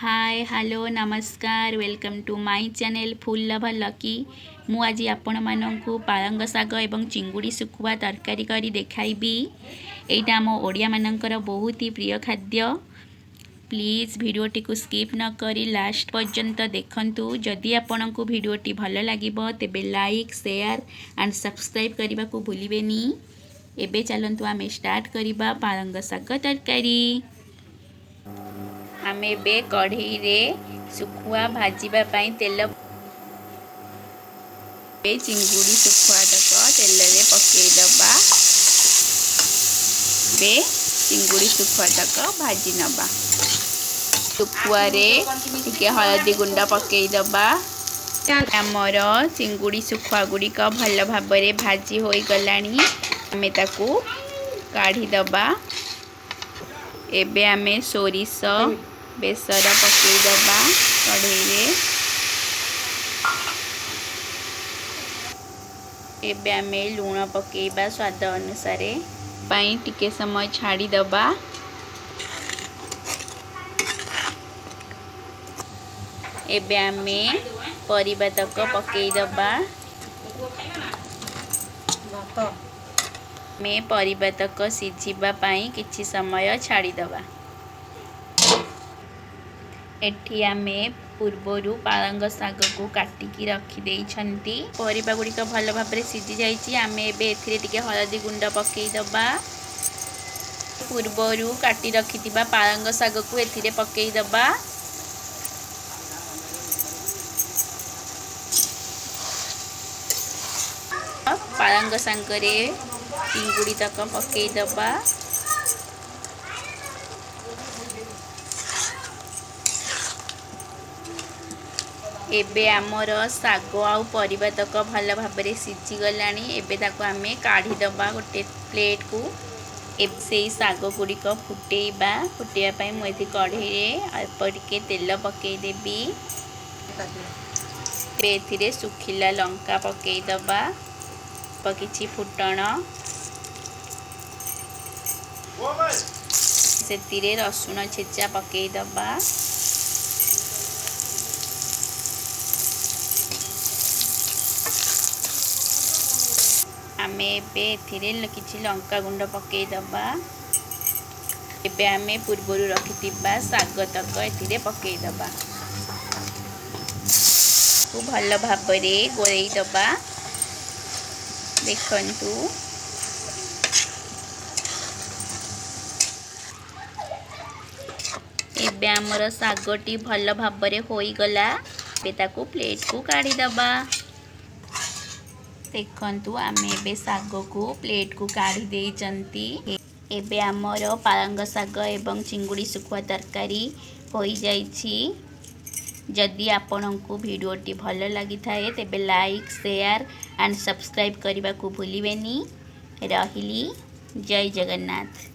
ହାଏ, hello, ନମସ୍କାର। Welcome to my channel Food Lover Lucky। ମୁଁ ଆଜି ଆପଣମାନଙ୍କୁ ପାଳଙ୍ଗ ଶାଗ ଏବଂ ଚିଙ୍ଗୁଡ଼ି ଶୁଖୁଆ ତରକାରୀ କରି ଦେଖାଇବି। ଏଇଟା ଆମ ଓଡ଼ିଆମାନଙ୍କର ବହୁତ ହି ପ୍ରିୟ ଖାଦ୍ୟ। ପ୍ଲିଜ୍ ଭିଡ଼ିଓଟିକୁ ସ୍କିପ୍ ନ କରି ଲାଷ୍ଟ ପର୍ଯ୍ୟନ୍ତ ଦେଖନ୍ତୁ। ଯଦି ଆପଣଙ୍କୁ ଭିଡ଼ିଓଟି ଭଲ ଲାଗିବ, ତେବେ ଲାଇକ୍, ସେୟାର ଆଣ୍ଡ ସବସ୍କ୍ରାଇବ୍ କରିବାକୁ ଭୁଲିବେନି। ଏବେ ଚାଲନ୍ତୁ ଆମେ ଷ୍ଟାର୍ଟ କରିବା ପାଳଙ୍ଗ ଶାଗ ତରକାରୀ। ଆମେ ଏବେ କଢ଼େଇରେ ଶୁଖୁଆ ଭାଜିବା ପାଇଁ ତେଲ, ଚିଙ୍ଗୁଡ଼ି ଶୁଖୁଆତକ ତେଲରେ ପକାଇଦେବା। ଏବେ ଚିଙ୍ଗୁଡ଼ି ଶୁଖୁଆତକ ଭାଜି ନେବା। ଶୁଖୁଆରେ ଟିକେ ହଳଦୀ ଗୁଣ୍ଡ ପକାଇଦେବା। ଆମର ଚିଙ୍ଗୁଡ଼ି ଶୁଖୁଆ ଗୁଡ଼ିକ ଭଲ ଭାବରେ ଭାଜି ହୋଇଗଲାଣି। ଆମେ ତାକୁ କାଢ଼ିଦେବା। ଏବେ ଆମେ ସୋରିଷ ବେସର ପକାଇଦେବା କଢ଼େଇରେ। ଏବେ ଆମେ ଲୁଣ ପକାଇବା ସ୍ୱାଦ ଅନୁସାରେ ପାଇଁ। ଟିକେ ସମୟ ଛାଡ଼ିଦେବା। ଏବେ ଆମେ ପରିବା ତକ ପକାଇଦେବା। ଆମେ ପରିବା ତକ ସିଝିବା ପାଇଁ କିଛି ସମୟ ଛାଡ଼ିଦେବା। ଏଠି ଆମେ ପୂର୍ବରୁ ପାଳଙ୍ଗ ଶାଗକୁ କାଟିକି ରଖିଦେଇଛନ୍ତି। ପରିବା ଗୁଡ଼ିକ ଭଲ ଭାବରେ ସିଝି ଯାଇଛି। ଆମେ ଏବେ ଏଥିରେ ଟିକେ ହଳଦୀ ଗୁଣ୍ଡ ପକାଇଦେବା। ପୂର୍ବରୁ କାଟି ରଖିଥିବା ପାଳଙ୍ଗ ଶାଗକୁ ଏଥିରେ ପକାଇଦେବା। ପାଳଙ୍ଗ ସାଙ୍ଗରେ ଚିଙ୍ଗୁଡ଼ି ତକ ପକାଇଦେବା। ଏବେ ଆମର ଶାଗ ଆଉ ପରିବା ତକ ଭଲ ଭାବରେ ସିଝିଗଲାଣି। ଏବେ ତାକୁ ଆମେ କାଢ଼ିଦେବା ଗୋଟେ ପ୍ଲେଟ୍କୁ। ଏବେ ସେଇ ଶାଗ ଗୁଡ଼ିକ ଫୁଟେଇବା। ଫୁଟେଇବା ପାଇଁ ମୁଁ ଏଠି କଢ଼େଇରେ ଅଳ୍ପ ଟିକେ ତେଲ ପକାଇଦେବି। ଏବେ ଏଥିରେ ଶୁଖିଲା ଲଙ୍କା ପକାଇଦେବା, ଅଳ୍ପ କିଛି ଫୁଟଣ, ସେଥିରେ ରସୁଣ ଛେଚା ପକାଇଦେବା। ଆମେ ଏବେ ଏଥିରେ କିଛି ଲଙ୍କା ଗୁଣ୍ଡ ପକାଇଦେବା। ଏବେ ଆମେ ପୂର୍ବରୁ ରଖିଥିବା ଶାଗ ତକ ଏଥିରେ ପକାଇଦେବା। ଭଲ ଭାବରେ ଗୋଳେଇ ଦେବା। ଦେଖନ୍ତୁ, ଏବେ ଆମର ଶାଗଟି ଭଲ ଭାବରେ ହୋଇଗଲା। ଏବେ ତାକୁ ପ୍ଲେଟ୍କୁ କାଢ଼ିଦେବା। ଦେଖନ୍ତୁ, ଆମେ ଏବେ ଶାଗକୁ ପ୍ଲେଟ୍କୁ କାଢ଼ି ଦେଇଛନ୍ତି। ଏବେ ଆମର ପାଳଙ୍ଗ ଶାଗ ଏବଂ ଚିଙ୍ଗୁଡ଼ି ଶୁଖୁଆ ତରକାରୀ ହୋଇଯାଇଛି। ଯଦି ଆପଣଙ୍କୁ ଭିଡ଼ିଓଟି ଭଲ ଲାଗିଥାଏ, ତେବେ ଲାଇକ୍, ସେୟାର ଆଣ୍ଡ ସବସ୍କ୍ରାଇବ୍ କରିବାକୁ ଭୁଲିବେନି। ରହିଲି, ଜୟ ଜଗନ୍ନାଥ।